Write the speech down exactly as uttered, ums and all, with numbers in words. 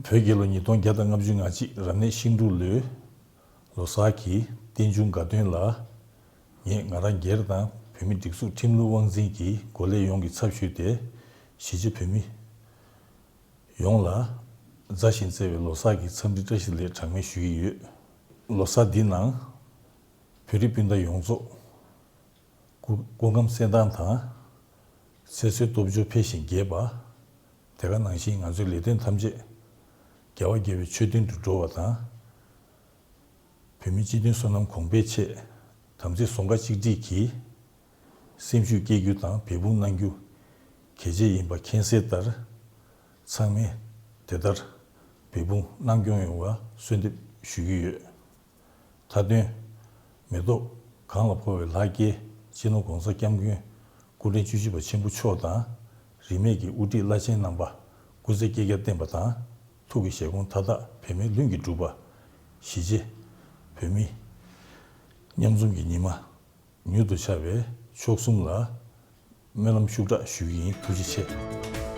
བོད་རྒྱལ་ལོ་ཉིས་སྟོང་བརྒྱ་དང་ལྔ་བཅུ་ང་གཅིག་རབ་གནས་ཤིང་འབྲུག་ལོའི་ལོ་གསར་གྱི་རྟེན་འབྱུང་དགའ་སྟོན་ལ། ངས་ང་རང་སྒེར་དང་བོད་མི་སྒྲིག་འཛུགས་ཁྲིམས་ལུགས་དབང་འཛིན་གྱི་འགོ་ལས་ཡོངས་ཀྱི་ཚབ་ཞུས་ཏེ། གཞིས་བྱེས་བོད་མི་ཡོངས་ལ་མཛའ་ཞིང་བརྩེ་བའི་ལོ་གསར་གྱི་འཚམས་འདྲི་བཀྲ་ཤིས་བདེ་ལེགས་གྲངས་མེད་ཞུ་གི་ཡོད། ལོ་གསར་འདི་ནང་བོད་རིགས་སྤུན་ཟླ་ཡོངས་རྫོགས་སྐུ་སྐུ་ཁམས་གསལ་ཐང་དང་། ཚེ་བསོད་སྟོབས་འབྱོར་འཕེལ་ཞིང་རྒྱས་པ། དེ་ག་ནང་བཞིན་ང་ཚོའི་ལས་དོན་ཐམས་ཅད་རྒྱལ་བ་དགེ་བའི་མཆོད་རྟེན་དུ་འགྲོ་བ་དང་། བོད་མིའི་སྤྱི་མཐུན་བསོད་ནམས་གོང་འཕེལ་ཆེད་དམ་ཚིག་ཟུང་ཁ་གཅིག་སྒྲིལ་གྱིས་སེམས་ཤུགས་སྐྱེད་རྒྱུ་དང་འབད་འབུངས་གནང་རྒྱུ་གལ་ཆེ་ཡིན་པ་མཁྱེན་གསལ་ལྟར། ཚང་མས་དེ་ལྟར་འབད་འབུངས་གནང་སྐྱོང་ཡོང་བར་གསོལ་འདེབས་ཞུ་གི་ཡོད། མཐའ་དོན། མེ་ཏོག་གང་ལ་ཕོག་པའི་ལྷ་སྐལ་སྤྱི་ནོར་༸གོང་ས་༸སྐྱབས་མགོན་སྐུ་ཕྲེང་བཅུ་བཞི་པ་ཆེན་པོ་མཆོག་དང་། རིས་མེད་ཀྱི་དབུ་ཁྲིད་བླ་ཆེན་རྣམ་པ་སྐུ་ཚེ་བསྐལ་བརྒྱར་བརྟན་པ་དང་། ཐུགས་ཀྱི་བཞེད་དགོངས་མཐའ་དག་བོད་མིའི་ལྷུན་གྱིས་གྲུབ་པ། གཞིས་བྱེས་བོད་མི་མཉམ་འཛོམས་ཀྱི་ཉི་མ་མྱུར་དུ་འཆར་བའི་མཆོག་གསུམ་ལ་སྨོན་ལམ་ཤུགས་དྲག་ཞུ་གི་ཡིན། ཐུགས་རྗེ་ཆེ།